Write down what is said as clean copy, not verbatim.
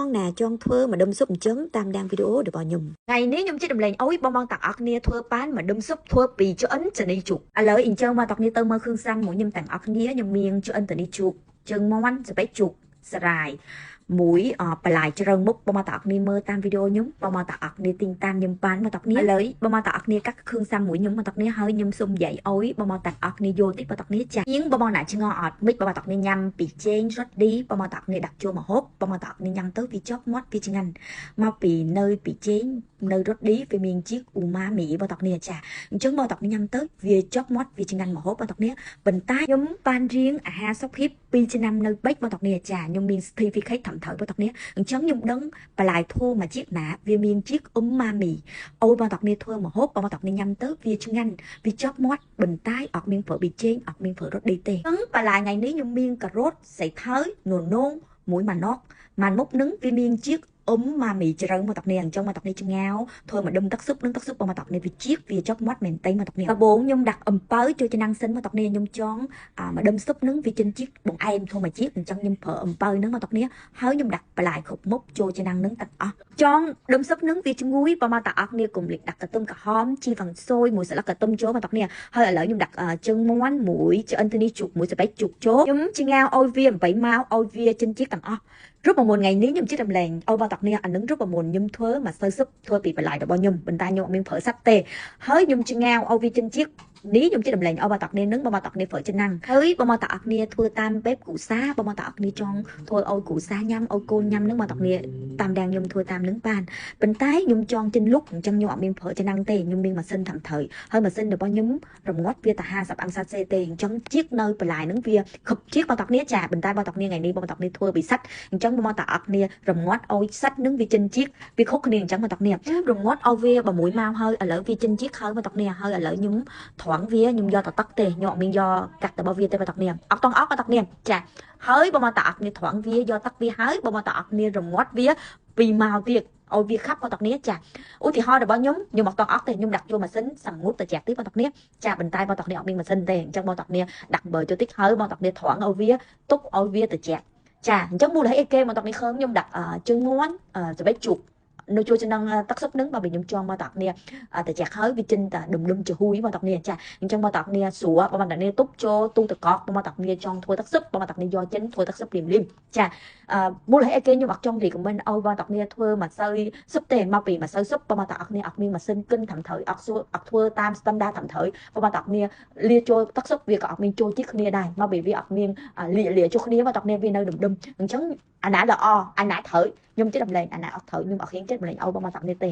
បងណាចង់ធ្វើម្ដុំស៊ុបអញ្ចឹងតាមដានវីដេអូរបស់ខ្ញុំថ្ងៃនេះខ្ញុំជិះដំលែងអុយបងបងទាំងអស់គ្នាធ្វើបានម្ដុំស៊ុបធ្វើពីឆ្អិនចនីជូកឥឡូវអញ្ចឹងមកទាំងគ្នាទៅមើលគ្រឿងផ្សំមួយខ្ញុំទាំងអស់គ្នាខ្ញុំមានឆ្អិនចនីជូកជើងមាន់សបិជូកសារាយមួយបន្លាយជ្រើងមុខបងមកទាំងអស់គ្នាមើលតាមវីដេអូខ្ញុំបងមកទាំងអស់គ្នាទិញតាមខ្ញុំបានមកទាំងគ្នាឥឡូវបងមកទាំងអស់គ្នាកាត់គ្រឿងផ្សំមួយខ្ញុំមកទាំងគ្នាហើយខ្ញុំសុំនិយាយអុយបងមកទាំងអស់គ្នាយល់តិចបងទាំងគ្នាចាញៀងបងមកណាឆ្ងល់អត់មិនបងមកទាំងគ្នាញ៉ាំពីចេងរត់ឌីបងមកទាំងគ្នាដាក់ចូលម្ហូបបងមកទាំងគ្នាញ៉ាំទៅវាជាប់មាត់វាឆ្ងាញ់មកពីនៅពីចេងនៅរត់ឌីវាមានជាតិអ៊ូម៉ាមីបងទាំងគ្នាចាអញ្ចឹងបងទាំងគ្នាញ៉ាំទៅវាជាប់មាត់វាឆ្ងាញ់ម្ហូបបងទាំងគ្នាប៉ុន្តែខ្ញុំបានរៀងអាហារសុខភាព2ឆ្នាំនៅបិចបងទាំងគ្នាចាខ្ញុំមាន certificate ត្រឹមត្រូវបងទាំងគ្នាអញ្ចឹងខ្ញុំដឹងបន្លែធម្មជាតិណាវាមានជាតិអ៊ុំម៉ាមីអូយបងទាំងគ្នាធ្វើម្ហូបបងទាំងគ្នាញ៉ាំទៅវាឆ្ងាញ់វាជាប់មាត់បន្តែអត់មានប្រើប៊ីចេងអត់មានប្រើរត់ឌីទេអញ្ចឹងបន្លែថ្ងៃនេះខ្ញុំមានការ៉ុតសៃថើយននងមួយម៉ាណុកម៉ានមុខនឹងវាមានជាតិអ៊ុំម៉ាមីជ្រៅមកតាគ្នាអញ្ចឹងមកតាគ្នាឆ្ងាវធ្វើមកដុំទឹកស៊ុបនឹងទឹកស៊ុបមកតាគ្នាវាជាតិវាជាប់មាត់មែនតេមកតាគ្នាដំបូងខ្ញុំដាក់អំពៅចូលឆ្នាំងសិនមកតាគ្នាខ្ញុំចង់មកដុំស៊ុបនឹងវាចិនជាតិបង្អែមធម្មជាតិអញ្ចឹងខ្ញុំប្រើអំពៅនឹងមកតាគ្នាហើយខ្ញុំដាក់បន្លែគ្រប់មុខចូលឆ្នាំងនឹងទាំងអស់ចង់ដុំស៊ុបនឹងវាឈ្ងុយប្រហែលតាអស់គ្នាកុំលេចដាក់កន្ទុំក្រហមជីវ៉ាន់ស៊យមួយស្លឹកកន្ទុំចូលមកតាគ្នាហើយឥឡូវខ្ញុំដាក់ជើងមាន់មួយឆ្អិនទៅនេះជូកមួយសបែកជូកចូលខ្ញុំឆ្ងាវឲ្យវា8ម៉ាវឲ្យវាចិនជាតិទាំងអស់រូបមន្តថ្ងៃនេះខ្ញុំជិះដំលែងឲ្យបងតាគ្នាអានឹងរូបមន្តខ្ញុំធ្វើមកសូវស៊ុបធ្វើពីបន្លែរបស់ខ្ញុំប៉ុន្តែខ្ញុំអត់មានប្រើសัตว์ទេហើយខ្ញុំឆ្ងាវឲ្យវាចិនជាតិនេះខ្ញុំជិះដំលែងឲ្យបងតាគ្នានឹងបងតាគ្នាប្រើឆ្នាំងហើយបងតាគ្នាធ្វើតាមបែបគ្រូសាបងតាគ្នាចង់ធ្វើឲ្យគ្រូសាញ៉ាំឲ្យកូនញ៉ាំនឹងបងតាគ្នាតាមដាងខ្ញុំធ្វើតាមនឹងបានប៉ុន្តែខ្ញុំចង់ចិនលុកអញ្ចឹងខ្ញុំអត់មានប្រើឆ្នាំងទេខ្ញុំមានម៉ាស៊ីនតាមត្រូវហើយម៉ាស៊ីនរបស់ខ្ញុំរងាត់វាតែ50អង្សាសេទេអញ្ចឹងជាតិនៅបន្លែនឹងវាខឹបជាតិបងតាគ្នាចាប៉ុន្តែបងតាគ្នាថ្ងៃនេះបងតាគ្នាធ្វើពីសัตว์អញ្ចឹងបងតាអត់គ្នារងាត់ឲ្យសัตว์នឹងវាចិនជាតិវាខុសគ្នាអញ្ចឹងបងតាគ្នារងាត់ឲ្យវា6ម៉ោងហើយឥឡូវវាចិនជាតិហើយបងតាគ្នាហើយឥឡូវខ្ញុំត្រង់វាខ្ញុំយកតទឹកទេខ្ញុំអត់មានយកកាត់របស់វាទេបងតាគ្នាអត់តង់អត់បងតាគ្នាចាហើយបងតាអត់គ្នាត្រង់វាយកទឹកវាហើយបងតាអត់គ្នារងាត់វា2ម៉ោងទៀតឲ្យវាខាប់បងតាគ្នាចាឧទាហរណ៍របស់ខ្ញុំខ្ញុំអត់តង់អត់ទេខ្ញុំដាក់ចូលម៉ាស៊ីនសងូតត្រជាក់តិចបងតាគ្នាចាប៉ុន្តែបងតាគ្នាអត់មានម៉ាស៊ីនទេអញ្ចឹងបងតាគ្នាដាក់បើចូលតិចហើយបងតាគ្នាត្រង់ឲ្យវាទុកឲ្យវាត្រជាក់ចាអញ្ចឹងមូលហេតុអីគេមកតានេះខើខ្ញុំដាក់ជើងមាន់សបែកជូកនៅជួយចំណងទឹកស៊ុបនឹងបើខ្ញុំចង់មកតាគ្នាតែចាក់ហើយវាចិនតាដុំដុំចំហួយមកតាគ្នាចាអញ្ចឹងមកតាគ្នាស្រួលបើមកតាគ្នាទុបចូលទូទឹកកកបើមកតាគ្នាចង់ធ្វើទឹកស៊ុបបើមកតាគ្នាយកចិនធ្វើទឹកស៊ុបភ្លាមភ្លាមចាមូលហេតុអីគេខ្ញុំអត់ចង់ recommend ឲ្យបងតាគ្នាធ្វើម្សៅស៊ុបទេមកពីម្សៅស៊ុបបើមកតាគ្នាអត់មានម៉ាស៊ីនកិនត្រឹមត្រូវអត់សួរអត់ធ្វើតាមស្តង់ដារត្រឹមត្រូវបើមកតាគ្នាលាចូលទឹកស៊ុបវាក៏អត់មានចូលជាតិគ្នាដែរមកពីវាអត់មានលាលាចូលគ្នាមកតាគ្នាវានៅដុំដុំអញ្ចឹងអាណាល្អអាណាត្រូវខ្ញុំចិត្តដំលែងអាណាអត់ត្រូវខ្ញុំអត់ហ៊ានចិត្តដំលែងឲ្យបងមកតាគ្នាទេ